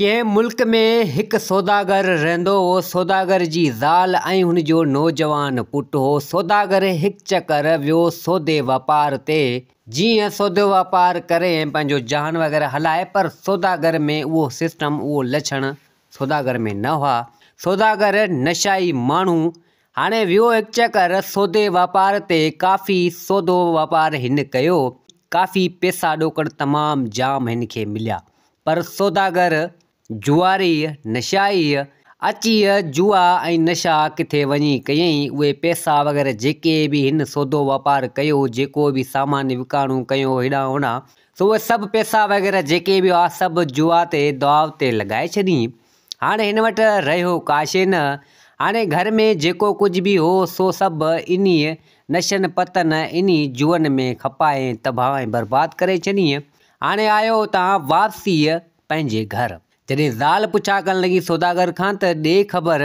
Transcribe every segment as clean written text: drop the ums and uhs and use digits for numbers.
ڪنهن ملڪ ۾ هڪ سوداگر رهندو هو. سوداگر جي زال ۽ هن جو نوجوان پٽ هو. سوداگر هڪ چڪر ويو سودي واپار تي، جيئن سودو واپار ڪري ۽ پنهنجو جهان وغيره هلائي، پر سوداگر ۾ اهو سسٽم، اهو لڇڻ سوداگر ۾ نه هئا. سوداگر نشائي ماڻهو، هاڻي ويو هڪ چڪر سودي واپار تي، ڪافي سودو واپار هن ڪيو، ڪافي پئسا ڏوڪڙ تمام جام هن کي مليا، پر سوداگر، جواري، نشائي، اچي جوا ۽ نشا ڪٿي وڃي ڪيائين، اهي پئسا وغيره جيڪي به هن سودو واپار ڪيو، جيڪو به سامان وڪاڻو ڪيو هيڏانهن هوڏانهن، سو اهي سڀ پئسا وغيره جيڪي به هئا سڀ جوا تي داء تي لڳائي ڇڏيائين. هاڻي هن وٽ رهيو ڪا شيء نه. هاڻي گهر ۾ جيڪو ڪجهه به هو سو سڀ انهيء نشن پتن، انهي جوئن ۾ کپائي ۽ تباهه ۽ برباد ڪري ڇڏيائين. هاڻي آيو اتان واپسيء پنهنجي گهر. جڏهن زال پڇا ڪرڻ لڳي سوداگر کان ته ڏي خبر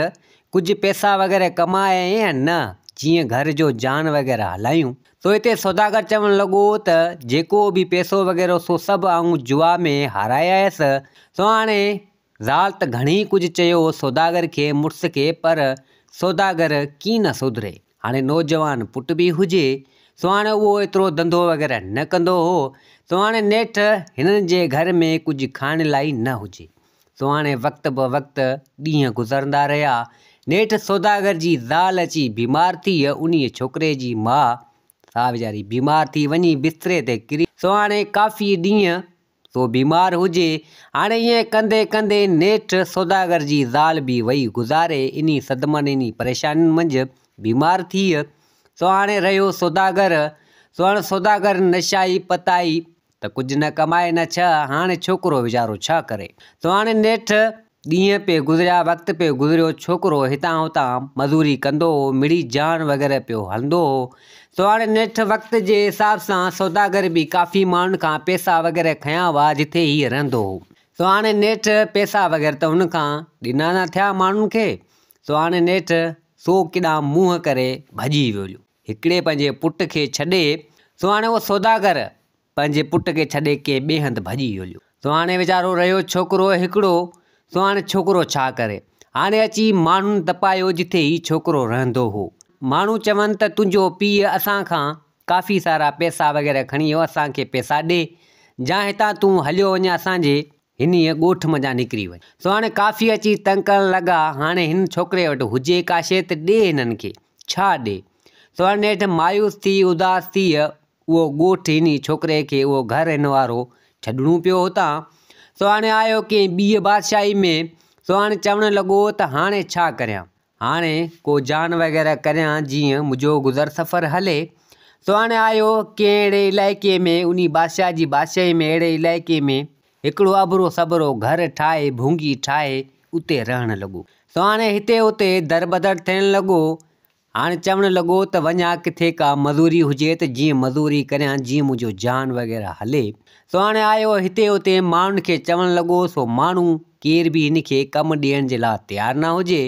ڪجهه پئسا وغيره ڪمايا آهين يا نه، جيئن گهر جو جان وغيره هلايون. سو هتي سوداگر چوڻ لڳو ته جيڪو به پئسو وغيره سو سڀ آئون جوا ۾ هارائي آيس. سو هاڻي زال ته گهڻي ڪجهه چيو سوداگر کي مڙس کي پر سوداگر ڪين نه سڌري. هاڻي نوجوان پٽ به هجي سو هاڻي اهو ايترو ڌنڌو وغيره نه ڪندو هو سو هاڻي نيٺ هنن جي گهر ۾ ڪجهه کائڻ لاء نه هجي. سو هاڻي وقت به وقت ڏينهن گذرندا رهيا. نيٺ سوداگر جي زال اچي بيمار ٿي انهيء ڇوڪري جي ماء سا ويچاري بيمار ٿي وڃي بستري تي ڪري سو هاڻي ڪافي ڏينهن سو بيمار هجي. هاڻي ائين ڪندي ڪندي نيٺ سوداگر جي زال به وئي گذاري انهي صدمن انهي پريشانين منجهه بيمار ٿي. سو هاڻي رهيو سوداگر. سو هاڻي سوداگر نشائي پتائي ته ڪجهه نه ڪمائي نه ڇهه هاڻي ڇوڪرو ويچارو ڇا ڪري. سو هاڻي نيٺ ڏينهن پئي گذريا، وقت پئي گذريو، ڇوڪرو هتان هتان مزوري ڪندو هو، مڙئي جان وغيره پيو هلندو هو. سو هاڻي نيٺ وقت جي حساب سان سوداگر به ڪافي ماڻهن کان پئسا وغيره کنيا هئا جٿي هيء رهندو هو. سو هاڻي نيٺ پئسا وغيره ته هن کان ڏنا نه ٿيا ماڻهن کي، سو هاڻي نيٺ سو ڪيڏانهن منهن ڪري ڀڄي ويو. هڪڙي پنهنجي پٽ کي ڇڏي، سو هاڻي اهو سوداگر پنهنجي پٽ کي ڇڏي ڪنهن ٻئي هنڌ ڀڄي هليو. سو هاڻي ويچارو رهيو ڇوڪرو هڪڙو، سو هاڻي ڇوڪرو ڇا ڪري؟ هاڻي اچي ماڻهن تپايو جٿي هي ڇوڪرو رهندو هو. ماڻهو چون ته تنهنجو پيء اسان کان ڪافي سارا پئسا وغيره کڻي ويو، اسان کي پئسا ڏي، جا هتان تون هليو وڃ اسان جي هنيء ڳوٺ منجهان نڪري وڃ. سو هاڻي ڪافي اچي تنگ ڪرڻ لڳا، هاڻي هن ڇوڪري وٽ هجي ڪا شيء ته ڏي هنن کي، ڇا ڏي؟ سو هاڻي نيٺ مايوس ٿي اداس ٿي اهو ڳوٺ هن ڇوڪري کي اهو گهر هن وارو ڇڏڻو پيو هتان. سو هاڻي آيو ڪنهن ٻيء بادشاهي ۾، سو هاڻي چوڻ لڳو ته هاڻي ڇا ڪريان؟ هاڻي ڪو جان وغيره ڪريان جيئن منهنجو گذر سفر هلي. سو هاڻي آيو ڪنهن اهڙي علائقي ۾ انهي بادشاهه جي بادشاهي ۾ اهڙي علائقي ۾ هڪڙو اڀرو سڀرو گهر ٺاهي ڀونگي ٺاهي اتي رهڻ لڳو. سو هاڻي هتي هتي دربدر ٿيڻ لڳو. هاڻ چوڻ لڳو ته وڃان ڪٿي ڪا مزوري هجي ته جيئن مزوري ڪريان جيئن منهنجو جان وغيره هلي. سو هاڻي آيو هتي هتي ماڻهن کي چوڻ لڳو سو ماڻهو ڪير به هن کي ڪم ڏيڻ جي لاء تيار نه هجي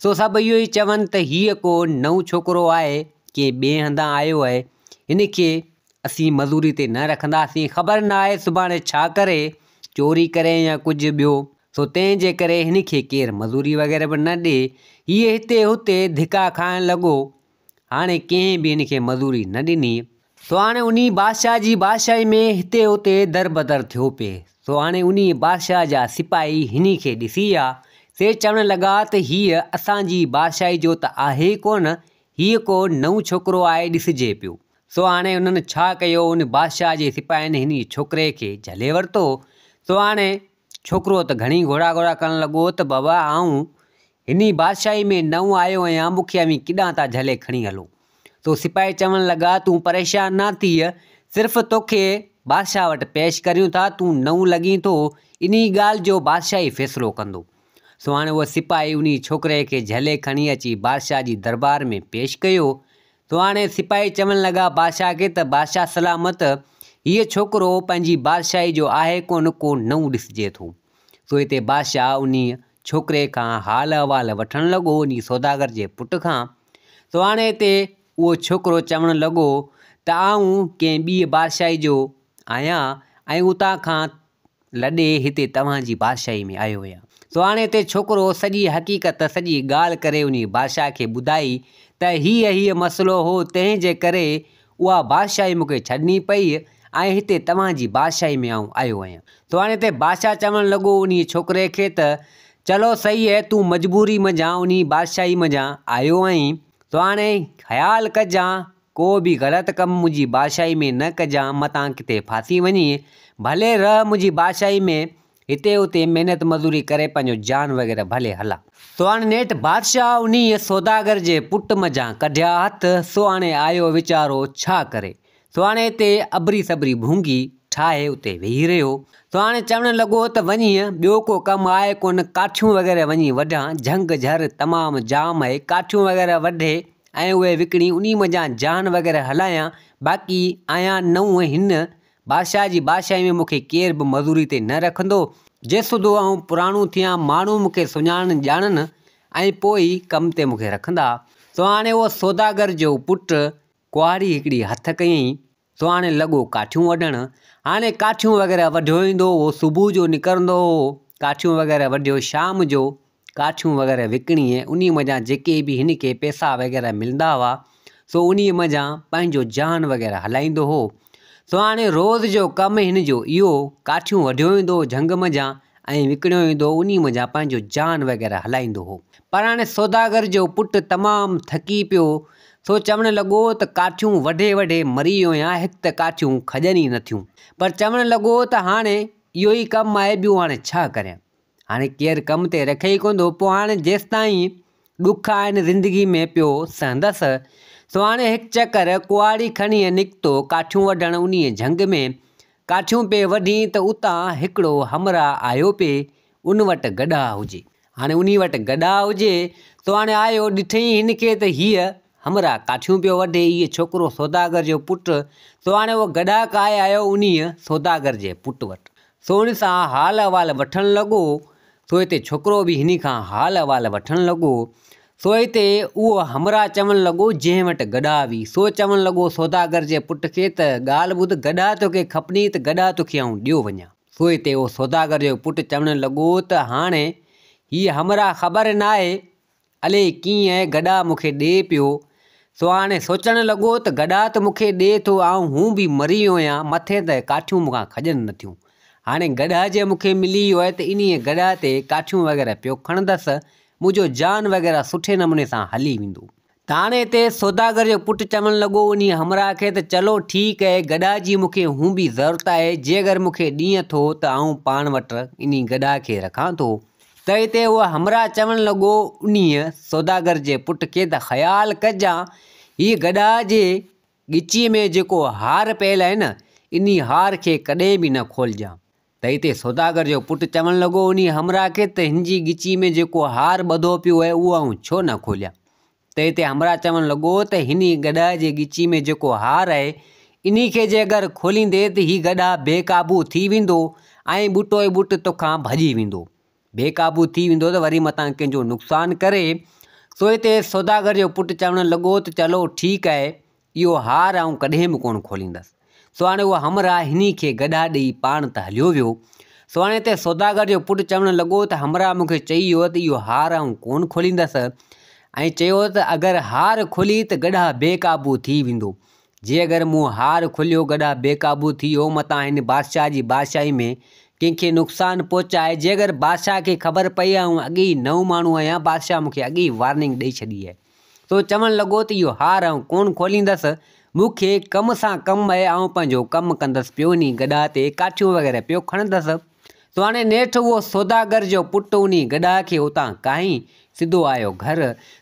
سو سڀ اهو ئي چون ته هيء ڪو نئون ڇوڪرو آهي ڪنهن ٻئي هنڌان آيو آهي هن کي اسين مزوري تي نه رکنداسين خبر نه آهي سڀاڻي ڇا ڪري چوري ڪري يا ڪجهه ٻيو. سو تنهن جي ڪري هن کي ڪير مزوري وغيره به نه ڏي. هيء هتي هتي ڌڪا کائڻ لڳو. هاڻي ڪنهن به هن کي مزوري نه ڏني. سو هاڻي انهي بادشاهه جي بادشاهي ۾ هتي هتي دربدر ٿيو پئي. سو هاڻي انهي بادشاهه جا سپاهي هن کي ڏسي ويا، سي چوڻ لڳا ته هيء اسان جي بادشاهي جو ته آهي ئي ڪونه، هيء ڪو نئون ڇوڪرو آهي ڏسجي پيو. سو هاڻي انهن ڇا ڪيو، ان بادشاهه جي سپاهين هن ڇوڪري کي جهلي ورتو. سو هاڻي ڇوڪرو ته گهڻي گهوڙا گهوڙا ڪرڻ لڳو ته بابا آئون هني بادشاهي ۾ نئون آيو آهيان مون کي اوهين ڪيڏانهن ٿا جهلي کڻي هلو. سو سپاهي چوڻ لڳا تون پريشان نه ٿيء صرف توکي بادشاهه وٽ پيش ڪريون ٿا تون نئون لڳين ٿو انهي ڳالهه جو بادشاهه ئي فيصلو ڪندو. سو هاڻي اهو سپاهي انهي ڇوڪري کي جهلي کڻي اچي بادشاهه جي دربار ۾ پيش ڪيو. سو هاڻي سپاهي چوڻ لڳا بادشاهه کي ته بادشاهه سلامت، هيء ڇوڪرو پنهنجي بادشاهي جو آهي ڪونه ڪو نئون ڏسجي ٿو. سو هتي بادشاهه انهيء ڇوڪري کان حال احوال وٺڻ لڳو، انهيء سوداگر جي پٽ کان. سو هاڻي هتي اهو ڇوڪرو چوڻ لڳو ته آئون ڪنهن ٻيء بادشاهي جو آهيان ۽ اتان کان لڏي هتي توهان جي بادشاهي ۾ آيو آهيان. سو هاڻي هتي ڇوڪرو سڄي حقيقت سڄي ڳالهه ڪري انهي بادشاهه کي ٻڌائي ته هيء هيء مسئلو هو تنهن جي ڪري اها بادشاهي مون کي ڇڏڻي پئي ۽ هتي توهان جي بادشاهي ۾ آئون آيو آهيان. سو هاڻي هتي بادشاهه چوڻ لڳو انهي ڇوڪري کي ته چلو صحيح آهي تون مجبوري منجهان انهي بادشاهي منجهان آيو آهين سو هاڻي خيال ڪجان ڪو به غلط ڪم منهنجي بادشاهي ۾ نه ڪجان متان ڪٿي ڦاسي وڃين، ڀلي رهه منهنجي بادشاهي ۾، هتي هتي محنت مزوري ڪري پنهنجو جان وغيره ڀلي هلا. سو هاڻي نيٺ بادشاهه انهيء سوداگر جي پٽ منجهان ڪڍيا هٿ، سو هاڻي آيو ويچارو ڇا ڪري؟ سو هاڻي هتي ابري سبري ڀونگي ٺاهي اتي ويهي رهيو. سو هاڻي چوڻ لڳو ته وڃي ٻيو ڪو ڪم آهي ڪونه، ڪاٺيون وغيره وڃي وڍان، جهنگ جهر تمام جام آهي، ڪاٺيون وغيره وڍي ۽ اهي وڪڻي انهي منجهان جان وغيره هلايان، باقي آهيان نئون هن بادشاهه جي بادشاهي ۾ مون کي ڪير به مزوري تي نه رکندو، جيسودو آئون پراڻو ٿيان، ماڻهو مون کي سڃاڻن ڄاڻن ۽ پوء ئي ڪم تي مون کي رکندا. سو هاڻي اهو سوداگر جو پٽ ڪهاڙي هڪڙي هٿ ڪيائين، سو هاڻي لڳو ڪاٺيون وڍڻ. هاڻي ڪاٺيون وغيره وڍيو ايندو هو، صبح جو نڪرندو هو، ڪاٺيون وغيره وڍيو شام جو ڪاٺيون وغيره وڪڻي انهي منجهان جيڪي به هن کي پئسا وغيره ملندا هئا، سو انهي منجهان پنهنجو جان وغيره هلائيندو هو. سو هاڻي روز جو ڪم هن جو اهو، ڪاٺيون وڍيو ايندو هو جهنگ منجهان ۽ وڪڻيو ايندو هو، انهي منجهان پنهنجو جان وغيره هلائيندو هو. پر هاڻي سوداگر جو پٽ تمام ٿڪي پيو، سو چوڻ لڳو ته ڪاٺيون وڍي وڍي مري ويو آهيان، هڪ ته ڪاٺيون کڄن ئي نٿيون. پر چوڻ لڳو ته هاڻي اهو ئي ڪم آهي ٻيو هاڻي ڇا ڪريان. هاڻي ڪير ڪم تي رکي ئي ڪونه ٿو، پوء هاڻي جيستائين ڏک آهن زندگي ۾ پيو سهندس. سو هاڻي هڪ چڪر ڪهاڙي کڻي نڪتو ڪاٺيون وڍڻ انهيء جهنگ ۾. ڪاٺيون پئي وڍين ته اتان هڪڙو همراهه آيو پئي، ان وٽ گڏاهه هجي. هاڻي انهي وٽ گڏاهه هجي، سو هاڻي آيو، ڏٺئين هن کي ته هيء همراهه ڪاٺيون پيو وڍي، هيء ڇوڪرو سوداگر جو پٽ، سو هاڻي اهو گڏاهه ڪاهي آيو انهيء سوداگر جي پٽ وٽ. سو ان سان حال احوال وٺڻ لڳو، سو هتي ڇوڪرو به هن کان حال احوال وٺڻ لڳو. سو هتي اهو همراهه چوڻ لڳو، جنهن وٽ گڏاهه هئي، سو چوڻ لڳو سوداگر جي پٽ کي ته ڳالهه ٻڌ، گڏاهه توکي کپني ته گڏاهه توکي آئون ڏيو وڃان. سو هتي اهو سوداگر جو پٽ چوڻ لڳو ته هاڻي هيء همراهه خبر ناهي الي ڪيئن گڏا مون کي ڏي پيو. سو هاڻي سوچڻ لڳو ته گڏا ته مون کي ڏي ٿو آئون هون به مري ويو آهيان مٿي ته ڪاٺيون مون کان کڄن نٿيون. هاڻي گڏا جي مون کي ملي ويو آهي ته انهيء گڏا تي ڪاٺيون وغيره پيو کڻندس منهنجو جان وغيره سٺي نموني سان هلي ويندو. تاڻي تي سوداگر جو پٽ چوڻ لڳو انهيء همراهه کي ته چلو ٺيڪ اهي گڏهه جي مون کي هون به ضرورت آهي جي اگر مون کي ڏينء ٿو ته آئون پاڻ وٽ انهي گڏهه کي رکان ٿو. ته هتي اهو همراهه چوڻ لڳو انهيء سوداگر جي پٽ کي ته خيال ڪجان هيء گڏهه جي ڳچيء ۾ جيڪو هار پيل آهي نه انهي هار کي ڪڏهن به نه کولجان. ته هتي سوداگر جو پٽ چوڻ لڳو انهيء همراهه کي ته هن جي ڳچيء ۾ جيڪو هار ٻڌو پيو آهي اهو آئون ڇو نه کوليان؟ ته هتي همراهه چوڻ لڳو ته هن گڏهه جي ڳچيء ۾ جيڪو هار آهي انهي کي جي اگر کوليندي ته هي گڏهه بي قابو ٿي ويندو ۽ ٻٽو ئي ٻٽ توکان ڀڄي ويندو. بي قابو ٿي ويندو ته وري متان ڪنهن جو نقصان ڪري. سو هتي سوداگر جو پٽ چوڻ لڳو ته چلو ٺيڪ آهي اهو هار آئون ڪڏهن به ڪونه کوليندس. سو هاڻي اهو همراهه هني کي گڏها ڏيئي پاڻ ته هليو ويو. سو هاڻي هتي سوداگر جو پٽ چوڻ لڳو ته همراهه مون کي چئي ويو ته اهو هار آئون ڪونه کوليندس ۽ چيو ته اگر هار کولي ته گڏها بي قابو ٿي ويندو. جي اگر مون هار کوليو گڏها بي قابو ٿي ويو متان هن بادشاهه جي بادشاهي ۾ ڪنهن کي نقصان پهچائي. جي اگر بادشاهه کي خبر پئي آئون اڳي ئي نئون ماڻهو آهيان بادشاهه مون کي اڳي ئي وارننگ ڏئي ڇڏي آهي. سو چوڻ لڳو ته اهو هار آئون ڪونه کوليندس، مون کي ڪم سان ڪم آهي، آئون پنهنجو ڪم ڪندس پيو انهي گڏهه تي ڪاٺيون وغيره پيو کڻندس. سو هاڻي نيٺ اهو سوداگر جو پٽ انهي گڏهه کي اتان ڪاهي سڌو آيو گهر.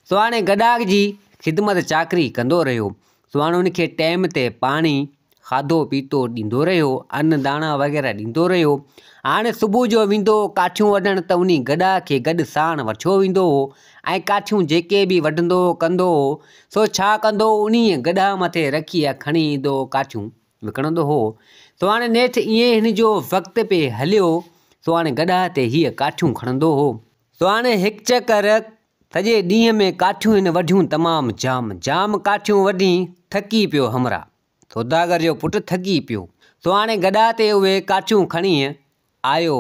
سو هاڻي گڏهه جي خدمت چاڪري ڪندو رهيو. سو هاڻي ان کي ٽيم تي پاڻي، کاڌو پيتو ڏيندو رهيو، ان داڻا وغيره ڏيندو رهيو. هاڻي صبح جو ويندو هو ڪاٺيون وڍڻ ته انهي گڏهه کي گڏ ساڻ وٺيو ويندو هو ۽ ڪاٺيون جيڪي به وڍندو هو ڪندو هو سو ڇا ڪندو هو انهيء گڏهه مٿي رکي کڻي ايندو هو ڪاٺيون وڪڻندو هو. سو هاڻي نيٺ ائين هن جو وقت پئي هليو سو هاڻي گڏهه تي هيء ڪاٺيون کڻندو هو. سو هاڻي هڪ چڪر سڄي ڏينهن ۾ ڪاٺيون هن وڍيون تمام جام جام ڪاٺيون وڍي ٿڪي پيو همراهه. سوداگر جو پٽ ٿڪي پيو. سو هاڻي گڏهه تي اهي ڪاٺيون کڻي آيو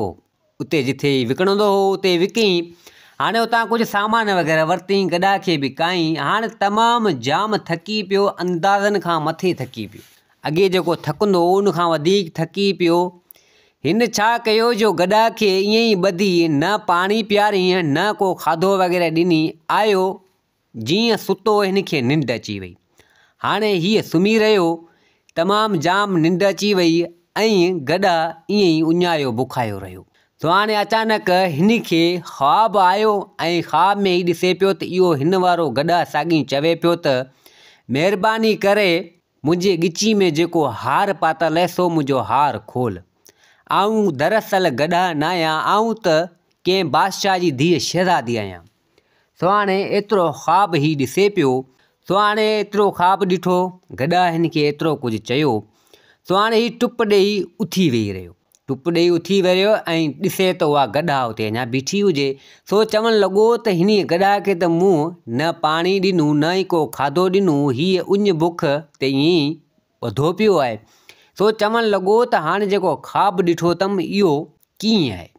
اتي جٿي وڪڻندو هو اتي وڪئين. هاڻي اتان ڪجهه سامان وغيره ورتئين، گڏهه کي به ڪاهين. هاڻ تمام جام ٿڪي پيو، اندازن کان مٿي ٿڪي پيو. اڳي جيڪو ٿڪندو هو ان کان وڌيڪ ٿڪي پيو. هن ڇا ڪيو جو گڏهه کي ائين ئي ٻڌي نه پاڻي پيارين نه ڪو کاڌو وغيره ڏني آيو. جيئن ستو هن کي ننڊ اچي وئي. هاڻي هيء سمهي رهيو. تمام جام ننڊ اچي وئي ۽ گڏهه ائين ئي اڃايو بکايو رهيو. سو هاڻي اچانڪ هن کي خواب آيو ۽ خواب ۾ هي ڏسي پيو ته اهو هن وارو گڏهه ساڳئين چوي پيو ته مهرباني ڪري منهنجي ڳچي ۾ جيڪو هار پاتل آهي سو منهنجو هار کول. آئون دراصل گڏهه ناهيان آئون ته ڪنهن بادشاهه جي ڌيء شهزادي آهيان. سو هاڻي ايترو خواب هي ڏسي پيو. سو هاڻي ايترو خواب ڏٺو، گڏهه هن کي ايترو ڪجهه چيو. سو هاڻي هي ٽپ ڏيئي اٿي ويهي رهيو. ٽپ ڏيئي اٿي ويهي رهيو ۽ ڏسي ته اها گڏهه اتي اڃا بيٺي هجي. سو چوڻ لڳو ته هنيء گڏهه کي ته مون نه پاڻي ڏنو نه ئي ڪو کاڌو ڏنو، هيء اڃ بک تي ائين ئي ٻڌو پيو آهي. سو چوڻ لڳو ته هاڻي جيڪو خواب ڏٺو اٿم اهو ڪيئن آهي؟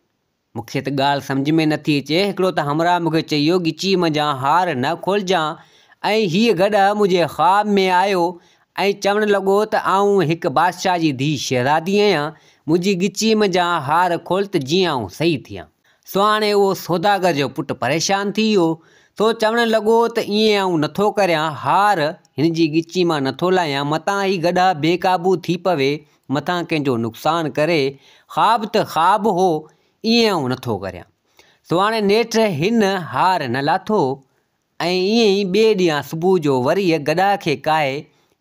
مون کي ته ڳالهه سمجهه ۾ نٿي اچي. هڪڙو ته همراهه مون کي چئي ويو، ڳچيء منجهان هار نه کولجان ۽ هيء گڏهه منهنجي خواب ۾ آيو ۽ چوڻ لڳو ته آئون هڪ بادشاهه جي ڌيء شهزادي آهيان، منهنجي ڳچيء منجهان هار کول ته جيئن آئون صحيح ٿيان. سو هاڻي اهو سوداگر جو پٽ پريشان ٿي ويو، سو چوڻ لڳو ته ائين آئون نٿو ڪريان، هار هن جي ڳچيء مان نٿو لاهيان، متان هي گڏهه بي قابو ٿي پوي متان ڪنهن جو نقصان ڪري، خواب ته خواب هو، ائين آئون نٿو ڪريان. سو هاڻي نيٺ هن هار نه لاٿو ۽ ائين ئي ٻئي ڏينهن صبح جو وري گڏهه کي ڪاهي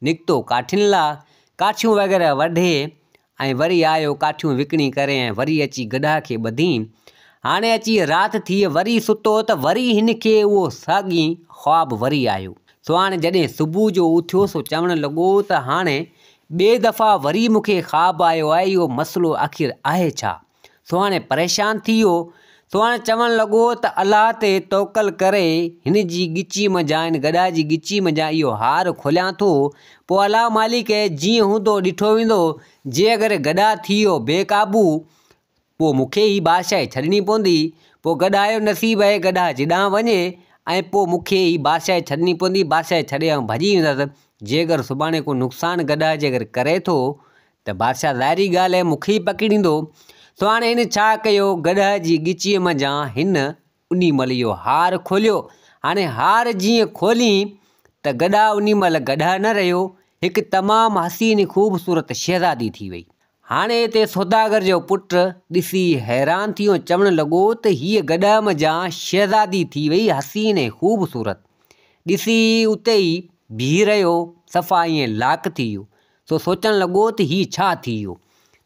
نڪتو ڪاٺين لا، ڪاٺيون وغيره وڍي ۽ وري آيو ڪاٺيون وڪڻي ڪري ۽ وري اچي گڏهه کي ٻڌين. هاڻي اچي رات ٿي وري ستو ته وري هن کي اهو ساڳي خواب وري آيو. سو هاڻي جڏهن صبح جو اٿيو سو چوڻ لڳو ته هاڻي ٻئي دفعا وري مون کي خواب آيو آهي اهو مسئلو آخر آهي ڇا؟ سو هاڻي پريشان ٿي ويو. سو هاڻي چوڻ لڳو ته الله تي توڪل ڪري هن جي ڳچي منجهان هن گڏهه جي ڳچي منجهان اهو هار کوليان ٿو پوء الله مالڪ جيئن هوندو ڏٺو ويندو جي اگر گڏهه ٿي ويو بي قابو پوء مون کي هي بادشاهي ڇڏڻي پوندي. پوء گڏهه جو نصيب آهي گڏهه جيڏانهن وڃي ۽ پوء مون کي هي بادشاهي ڇڏڻي پوندي، بادشاهي ڇڏي آئون ڀڄي ويندس. جي اگر سڀاڻي ڪو نقصان گڏهه جي اگر ڪري ٿو ته بادشاهه ظاهري ڳالهه آهي مون کي ئي پڪڙيندو. سو هاڻي هن ڇا ڪيو، گڏهه جي ڳچيء منجهان هن انهي مهل اهو هار کوليو. هاڻي هار جيئن کولين ته گڏهه انهي مهل گڏهه نه رهيو، هڪ تمام حسين خوبصورت شهزادي ٿي وئي. هاڻي اتي سوداگر جو پٽ ڏسي حيران ٿي ۽ چوڻ لڳو ته هيء گڏهه منجهان شهزادي ٿي وئي حسين ۽ خوبصورت. ڏسي اتي ئي بيهي رهيو، صفا ائين لاڪ ٿي ويو. سو سوچڻ لڳو ته هي ڇا ٿي ويو؟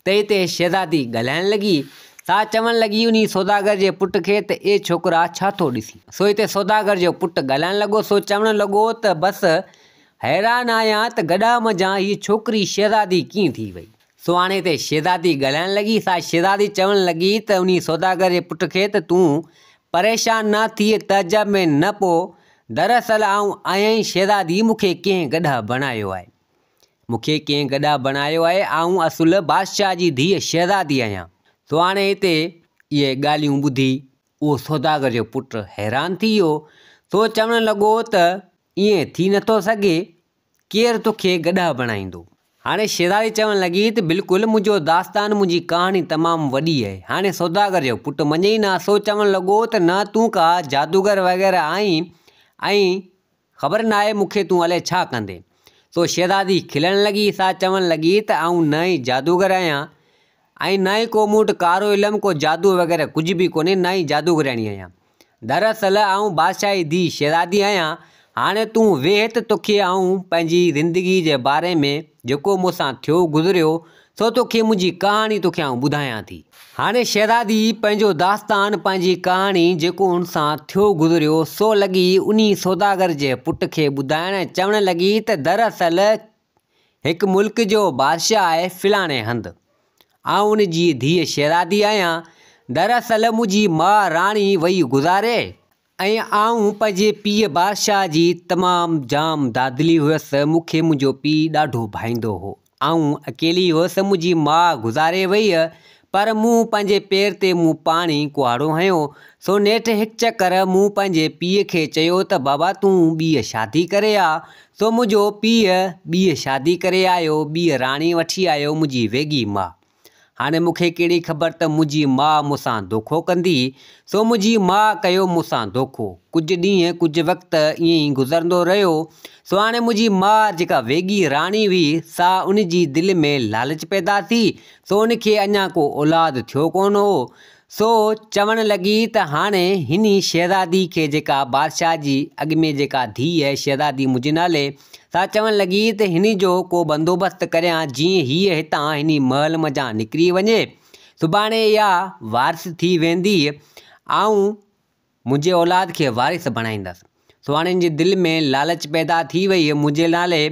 ته اتي شهزادي ڳالهائڻ لڳي، سا چوڻ لڳي انهي سوداگر جي پٽ کي ته اي ڇوڪرا ڇا ٿو ڏسين؟ سو اتي سوداگر جو پٽ ڳالهائڻ لڳو، سو چوڻ لڳو ته بس حيران آهيان ته گڏهه منجهان هيء ڇوڪري شهزادي ڪيئن ٿي وئي؟ سو هاڻي هتي شهزادي ڳالهائڻ لڳي، سا شهزادي چوڻ لڳي ته انهي سوداگر جي پٽ کي ته تون پريشان نه ٿيء، تعجب ۾ نه پو، دراصل آئون آهيان ئي شهزادي، مون کي ڪنهن گڏهه بڻايو آهي. مون کي ڪنهن گڏهه بڻايو آهي، آئون اصل بادشاهه جي ڌيء شهزادي آهيان. سو هاڻي هتي اهي ڳالهيون ٻڌي اهو سوداگر جو پٽ حيران ٿي ويو، سو چوڻ لڳو ته ائين ٿي نٿو سگهي، ڪير توکي گڏهه بڻائيندو؟ هاڻي شهزادي چوڻ لڳي ته بلڪل منهنجو داستان منهنجي ڪهاڻي تمام وڏي آهي. هاڻي سوداگر جو پٽ مڃي ئي نه، سو چوڻ لڳو ته نه تون ڪا جادوگر وغيره آهين ۽ خبر ناهي مون کي تون الائي ڇا ڪندين. سو شهزادي کلڻ لڳي، سا چوڻ لڳي ته آئون نه ئي جادوگر آهيان ۽ نه ئي ڪو مون وٽ ڪارو علم ڪو جادو وغيره ڪجهه به ڪونهي نه ئي جادوگرياڻي آهيان. دراصل آئون بادشاهه جي ڌيء شهزادي آهيان. هاڻي تون ويهه ته توکي آئون پنهنجي زندگيء جي باري ۾ جيڪو مون سان ٿيو گذريو، سو توکي منهنجي ڪهاڻي توکي آئون ٻڌايان ٿي. هاڻي شهزادي پنهنجو داستان، پنهنجي ڪهاڻي، جيڪو هن سان ٿيو گذريو، سو لڳي انهي سوداگر جي پٽ کي ٻڌائڻ ۽ چوڻ لڳي ته دراصل هڪ ملڪ جو بادشاهه آهي فلاڻي هنڌ. آئون ان جي ڌيء شهزادي آهيان. دراصل منهنجي ماء راڻي وئي گذاري ۽ آئون پنهنجي پيء بادشاهه جي تمام جام دادلي هيس. مون کي منهنجو پيء ڏاڍو ڀائيندو هو. آئون اڪيلي هيس. منهنجي ماء گذاري وئي. پر مون پنهنجي پير تي مون پاڻ ئي ڪهاڙو هنيو. سو نيٺ هڪ چڪر مون پنهنجي پيء کي چيو ته بابا تون ٻيء شادي ڪري آ. سو منهنجو پيء ٻيء شادي ڪري آيو، ٻيء راڻي وٺي آيو منهنجي ويڳي ماء. هاڻي مون کي ڪهڙي خبر ته منهنجي ماء مون سان دوکو ڪندي. سو منهنجي ماء ڪيو مون سان دوکو. ڪجهه ڏينهن، ڪجهه وقت ائين ئي گذرندو رهيو. سو هاڻي منهنجي ماء جيڪا ويڳي راڻي هئي، سا ان جي دل ۾ لالچ پيدا ٿي. سو ان کي اڃا ڪو اولاد ٿيو ڪونه هو. سو چوڻ لڳي ته هاڻي هني شهزادي کي جيڪا بادشاهه جي اڳ ۾ جيڪا ڌيء شهزادي منهنجي نالي، سا چوڻ لڳي ته هني جو ڪو بندوبست ڪريان جيئن هيء هتان هني محل منجهان نڪري وڃي. سڀاڻي اها وارث ٿي ويندي. آئون منهنجي اولاد کي وارث بڻائيندس. سو هاڻي هن جي دل ۾ لالچ پيدا ٿي وئي منهنجي نالي.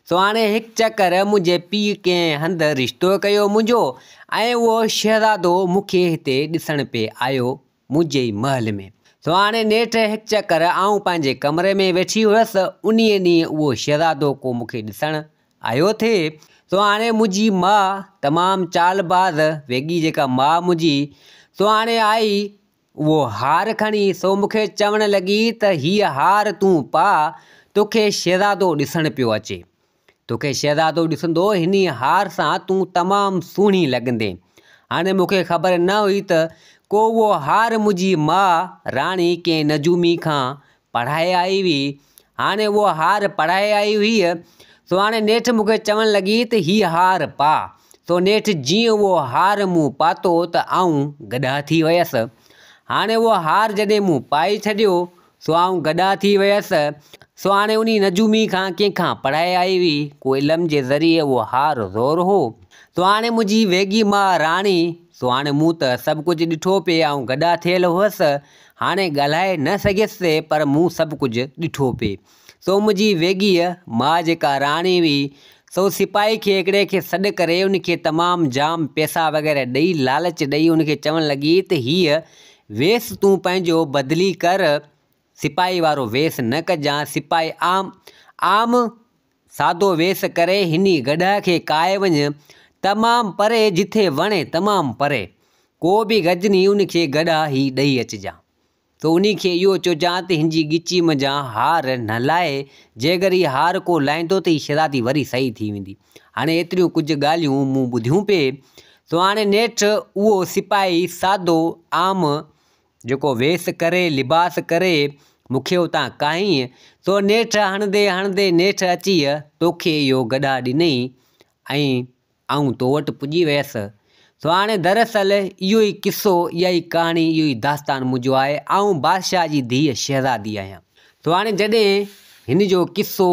سو هاڻي هڪ چڪر منهنجي پيء ڪنهن هنڌ رشتو ڪيو منهنجو ۽ اهو شهزادو مون کي هتي ڏسڻ پئي آيو منهنجي ئي محل ۾. سو هاڻي نيٺ هڪ چڪر آئون پنهنجي ڪمري ۾ ويٺي هيس، انهيء ڏينهن اهو شهزادو ڪو مون کي ڏسڻ آيو ٿي. سو هاڻي منهنجي ماء تمام چالباز ويڳي جيڪا ماء منهنجي، سو هاڻي آئي اهو هار کڻي سو مون کي چوڻ لڳي ته هيء هار تون پاء، توکي شهزادو ڏسڻ پيو اچي. توکي شهزادو ڏسندو، هني هار سان تون تمام سهڻي لڳندين. هاڻي مون کي خبر نه هئي ته ڪو اهو هار منهنجي ماء راڻي ڪنهن نجومي کان پڙهائي آئي هئي. هاڻي اهو هار پڙهائي آئي هئي، سو هاڻي نيٺ مون کي چوڻ لڳي ته هي هار پاء. سو نيٺ جيئن اهو هار مون پاتو ته آئون گڏهه ٿي ويس. هاڻي اهو هار جڏهن مون پائي ڇڏيو، سو آئون گڏهه ٿي ويس. سو هاڻي انهي نجومي کان ڪنهن کان پڙهائي آئي هئي، ڪو علم جي ذريعي اهو هار زور هو. سو هاڻي منهنجي ويڳي ماء راڻي، سو هاڻي مون ته سڀ ڪجهه ڏٺو پئي، آئون گڏهه ٿيل هئس. هاڻي ڳالهائي نه سگهيس سي پر مون سڀ ڪجهه ڏٺو پئي. سو منهنجي ويڳيء ماء جيڪا راڻي هئي، سو سپاهي کي هڪڙي کي سڏ ڪري ان کي تمام جام پئسا وغيره ڏئي لالچ ڏئي ان کي چوڻ لڳي ته هيء ويس تون پنهنجو بدلي ڪر، سپاهي وارو ويس نه ڪجان، سپاهي عام عام سادو ويس ڪري هني گڏهه کي ڪاهي وڃ، تمام پري جٿي وڻي تمام پري، ڪو به گجني ان کي گڏهه هي ڏئي اچجان. تو انهي کي اهو چئجان ته هن جي ڳچي منجهان هار نه لاهي، جيگر هي هار ڪو لاهيندو ته هي شهزادي وري صحيح ٿي ويندي. هاڻي ايتريون ڪجهه ڳالهيون مون ٻڌيون پئي، سو هاڻي نيٺ اهو سپاهي سادو عام جيڪو ويس ڪري، لباس ڪري، مون کي اتان ڪاهيئين، سو نيٺ هڻندي هڻندي نيٺ اچي توکي اهو گڏهه ڏنئي ۽ آئون تو وٽ پڄي ويس. سو هاڻي دراصل اهو ئي قصو، اها ئي ڪهاڻي، اهو ئي داستان منهنجو آهي. آئون بادشاهه جي ڌيء شهزادي آهيان. سو هاڻي جڏهن هن جو قصو،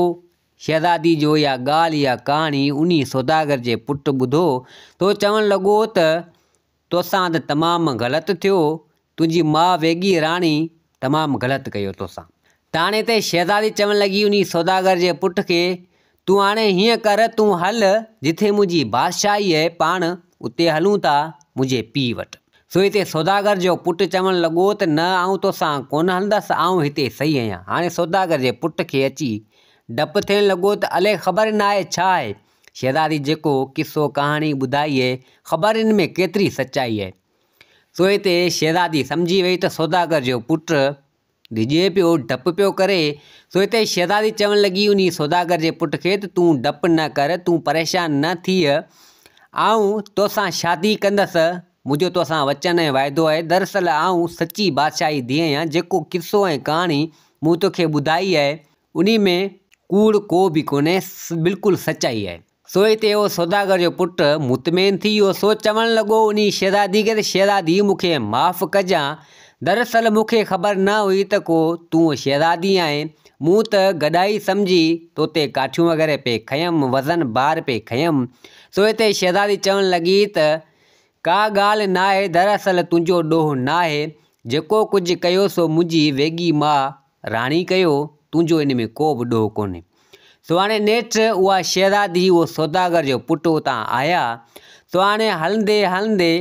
شهزادي جو اها ڳالهه، اها ڪهاڻي انهي سوداگر جي پٽ ٻڌو، ته چوڻ لڳو ته توسان ته تمام غلط ٿيو، تنهنجي ماء ويڳي راڻي تمام غلط ڪيو توسان. تاڻي تي شهزادي چوڻ لڳي انهي سوداگر جي پٽ کي، تون هاڻي هيئن ڪر، تون هل جٿي منهنجي بادشاهي اهي پاڻ اتي هلون ٿا منهنجي پيء وٽ. سو هتي سوداگر جو پٽ چوڻ لڳو ته نه آئون توسان ڪونه هلندس، آئون هتي صحيح آهيان. هاڻي سوداگر جي پٽ کي اچي ڊپ ٿيڻ لڳو ته الئي خبر ناهي ڇا آهي، شهزادي جيڪو قصو ڪهاڻي ٻڌائي اهي، خبر ان ۾ ڪيتري سچائي اهي. سو هتي شهزادي سمجهي وئي ته سوداگر جو پٽ ڊڄي پيو، ڊپ پيو ڪري. سو هتي شهزادي چوڻ لڳي انهي سوداگر جي پٽ کي ته تون ڊپ نه ڪر، تون پريشان نه ٿيء، آئون توسان شادي ڪندس، منهنجو توسان وچن ۽ واعدو آهي. دراصل آئون سچي بادشاهي ڌيء آهيان، جيڪو قصو ۽ ڪهاڻي مون توکي ٻڌائي آهي، انهي ۾ ڪوڙ ڪو به ڪونهي، بلڪل سچائي آهي. سو هتي اهو سوداگر جو پٽ مطمئن ٿي ويو، سو چوڻ لڳو انهي شهزادي کي ته شهزادي مون کي معاف ڪجان، دراصل مون کي خبر نه هئي ته ڪو تون شهزادي آهين، مون ته گڏائي سمجهي توتي ڪاٺيون وغيره پئي کنيم، وزن بار پئي کنيم. سو هتي شهزادي چوڻ لڳي ته ڪا ڳالهه ناهي، دراصل تنهنجو ڏوهه ناهي، جيڪو ڪجهه ڪيو سو منهنجي ويڳي ماء راڻي ڪيو، تنهنجو ان ۾ ڪو به ڏوهه ڪونهي. سو هاڻي نيٺ اها شهزادي اهو سوداگر جو پٽ اتان آيا. سو هاڻي هلندي هلندي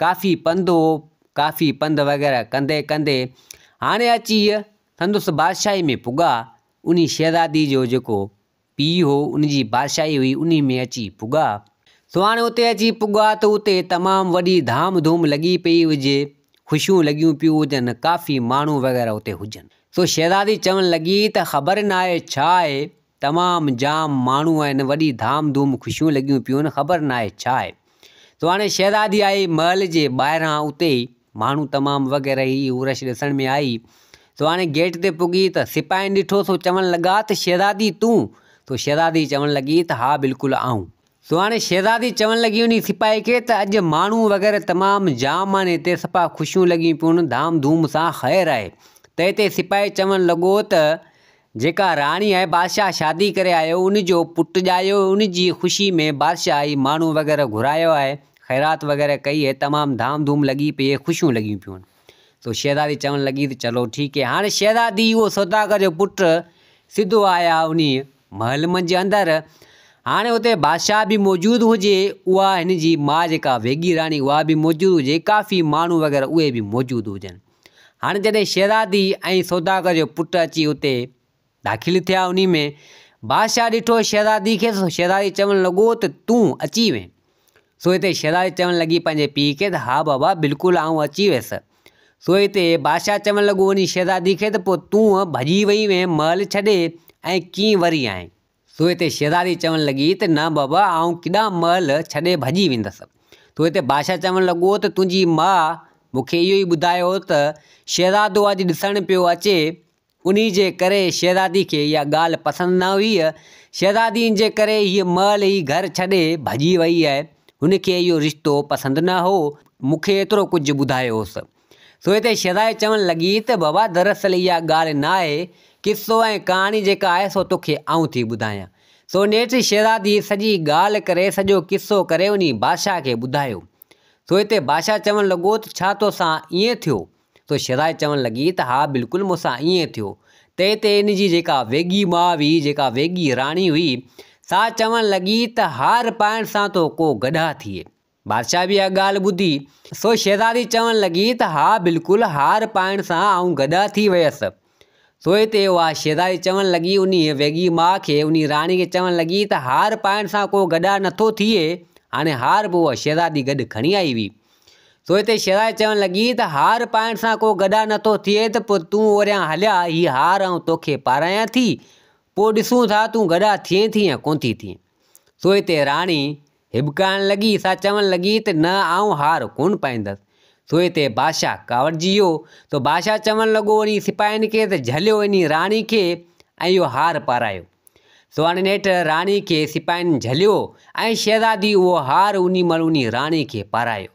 ڪافي پنڌ هو، ڪافي پنڌ وغيره ڪندي ڪندي هاڻي اچي سندس بادشاهي ۾ پڳا. انهي شهزادي جو جيڪو پيء هو، ان جي بادشاهي هئي، انهي ۾ اچي پڳا. سو هاڻي اتي اچي پڳا ته اتي تمام وڏي ڌام ڌوم لڳي پئي هجي، خوشيون لڳيون پيون هجن، ڪافي ماڻهو وغيره اتي هجن. سو شهزادي چوڻ لڳي ته خبر ناهي ڇا آهي، تمام جام ماڻهو آهن، وڏي ڌام ڌوم خوشيون لڳيون پيون آهن، خبر ناهي ڇا آهي. سو هاڻي شهزادي آئي محل جي ٻاهران اتي ئي ماڻهو تمام وغيره هي هو رش ڏسڻ ۾ آئي. سو هاڻي گيٽ تي پڳي ته سپاهين ڏٺو سو چوڻ لڳا ته شهزادي تون؟ سو شهزادي چوڻ لڳي ته ها بلڪل آئون. سو هاڻي شهزادي چوڻ لڳي انهي سپاهي کي ته اڄ ماڻهو وغيره تمام جام آهن هتي صفا خوشيون لڳيون پيون آهن ڌام ڌوم سان خير آهي. تنهن تي سپاهي چوڻ لڳو ته جيڪا راڻي ۽ بادشاهه شادي ڪري آيو ان جو پٽ ڄايو ان جي خوشي ۾ بادشاهه هي ماڻهو وغيره گهرايو آهي خيرات وغيره ڪئي هي تمام ڌام ڌوم لڳي پئي هي خوشيون لڳيون پيون سو شهزادي چوڻ لڳي ته چلو ٺيڪ هي هاڻي شهزادي اهو سوداگر جو پٽ سڌو آيا انهي محل منجهه اندر هاڻي اتي بادشاهه به موجود هجي اها هن جي ماء جيڪا ويڳي راڻي اها به موجود هجي ڪافي ماڻهو وغيره اهي به موجود هجن هاڻي جڏهن شهزادي ۽ سوداگر جو پٽ اچي اتي داخل ٿيا انهي ۾ بادشاهه ڏٺو شهزادي کي سو شهزادي چوڻ لڳو ته تون اچي وئين سو هتي شهزادي چوڻ لڳي پنهنجي پيء کي ته ها بابا بلڪل آئون اچي ويس سو هتي بادشاهه چوڻ لڳو انهي شهزادي کي ته پوء تون ڀڄي وئي وئين محل ڇڏي ۽ ڪيئن وري آئين سو هتي شهزادي چوڻ لڳي ته نه بابا آئون ڪيڏانهن محل ڇڏي ڀڄي ويندس. سو هتي بادشاهه چوڻ لڳو ته تنهنجي ماء مون کي اهو ئي ٻڌايو هو ته شهزادو اڄ ڏسڻ پيو اچي، انهي جي ڪري شهزادي کي اها ڳالهه پسند نه هئي. شهزادي ان جي ڪري هيء محل هي گهر ڇڏي ڀڄي وئي آهي. هن کي اهو رشتو پسند نه هو. مون کي ايترو ڪجهه ٻڌايو هوس. سو هتي شهزادي چوڻ لڳي ته بابا دراصل اها ڳالهه نه آهي، قصو ۽ ڪهاڻي جيڪا آهي سو توکي آئون ٿي ٻڌايان. سو نيٺ شهزادي سڄي ڳالهه ڪري سڄو قصو ڪري انهي بادشاهه کي ٻڌايو. سو هتي بادشاهه چوڻ لڳو ته ڇا توسان ائين ٿيو؟ سو شهزادي چوڻ لڳي ته ها بلڪل مون سان ائين ٿيو. تنهن تي ان جي جيڪا ويڳي ماء هئي جيڪا ويڳي راڻي هئي سا چوڻ لڳي ته هار پائڻ سان ٿو ڪو گڏهه ٿئي. بادشاهه به اها ڳالهه ٻڌي، سو شهزادي چوڻ لڳي ته ها بلڪل هار پائڻ سان آئون گڏهه ٿي ويس. سو هتي اها شهزادي چوڻ لڳي انهيء ويڳي ماء کي، انهيء راڻي کي چوڻ لڳي ته هار پائڻ سان ڪو گڏهه نٿو ٿئي، هاڻي هار به اها شهزادي گڏ کڻي آئي هئي. سو هتي شهزادي چوڻ لڳي ته هار پائڻ سان ڪو گڏهه نٿو ٿئي ته پوء تون اوريان هليا، هي هار آئون توکي پارايان ٿي، پوء ڏسون ٿا تون گڏهه ٿئين ٿي يا ڪونه ٿي ٿئين. سو هتي راڻي هٻڪائڻ لڳي، سا چوڻ لڳي ته نه آئون هار ڪونه پائيندس. سو هتي بادشاهه ڪاوڙجي ويو، سو بادشاهه چوڻ لڳو انهي سپاهين کي ته جهليو انهي راڻي کي ۽ اهو هار پارايو. سو هاڻي نيٺ راڻي کي سپاهين جهليو ۽ شهزادي اهو هار انهي مهل انهي راڻي کي پارايو.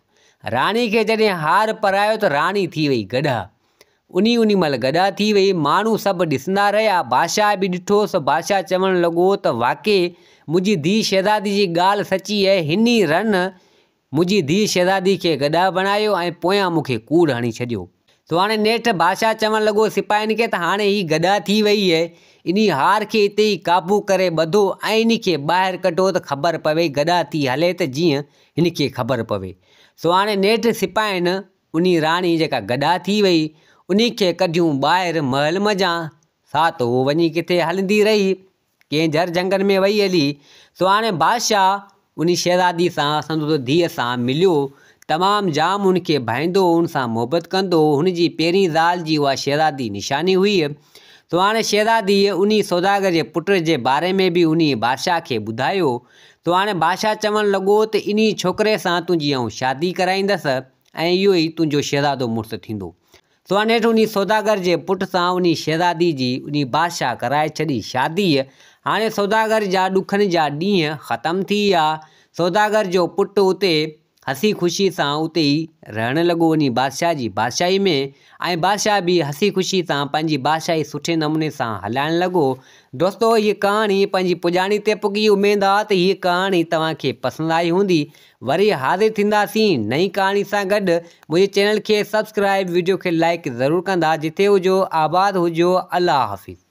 راڻي کي جڏهن هار پارايو ته راڻي ٿي وئي گڏهه. انهي انهي مهل گڏا ٿي وئي، ماڻهو سڀ ڏسندا رهيا، بادشاهه به ڏٺو، سو بادشاهه چوڻ لڳو ته واقعي منهنجي ڌيء شهزادي جي ڳالهه سچي آهي، هن ئي رن منهنجي ڌيء شهزادي کي گڏا بڻايو ۽ پويان مون کي ڪوڙ هڻي ڇڏيو. سو هاڻي نيٺ بادشاهه چوڻ لڳو سپاهين کي ته هاڻي هي گڏا ٿي وئي آهي، انهي هار کي اتي ئي قابو ڪري ٻڌو ۽ انهي کي ٻاهر ڪڍو ته خبر پوي گڏا ٿي هلي ته جيئن هن کي خبر پوي. سو هاڻي نيٺ سپاهين انهي راڻي جيڪا گڏا ٿي وئي، انهي کي ڪڍيون ٻاهر محل منجهان، سا ته هوء وڃي ڪٿي هلندي رهي، ڪنهن جهر جهنگن ۾ وئي هلي، سو هاڻي بادشاهه انهي شهزادي سان سندس ڌيء سان مليو، تمام جام هن کي ڀائيندو هو، هن سان محبت ڪندو هو، هن جي پهرين زال جي اها شهزادي نشاني هئي، سو هاڻي شهزاديء انهي سوداگر جي پٽ جي باري ۾ به انهي بادشاهه کي ٻڌايو، سو هاڻي بادشاهه چوڻ لڳو ته انهي ڇوڪري سان تنهنجي آئون شادي ڪرائيندس، ۽ اهو ئي تنهنجو شهزادو مڙس ٿيندو. سو نيٺ انهي سوداگر جي پٽ سان انهي شهزادي جي انهي بادشاهه ڪرائي ڇڏي شادي. هاڻي سوداگر جا ڏکن جا ڏينهن ختم ٿي ويا. سوداگر جو پٽ اتي هسي خوشي سان اتي ئي رهڻ لڳو انهي بادشاهه جي بادشاهي ۾ ۽ بادشاهه به هسي خوشي سان پنهنجي بادشاهي سٺي نموني سان هلائڻ لڳو. دوستو هيء ڪهاڻي پنهنجي پڄاڻي تي پڳي اميد آ ته هيء ڪهاڻي توهان کي پسند آئي هوندي. وري حاضر ٿينداسين نئين ڪهاڻي سان گڏ منهنجي چينل کي سبسڪرائب وڊيو کي لائيڪ ضرور ڪندا جتي هجو آباد هجو الله حافظ.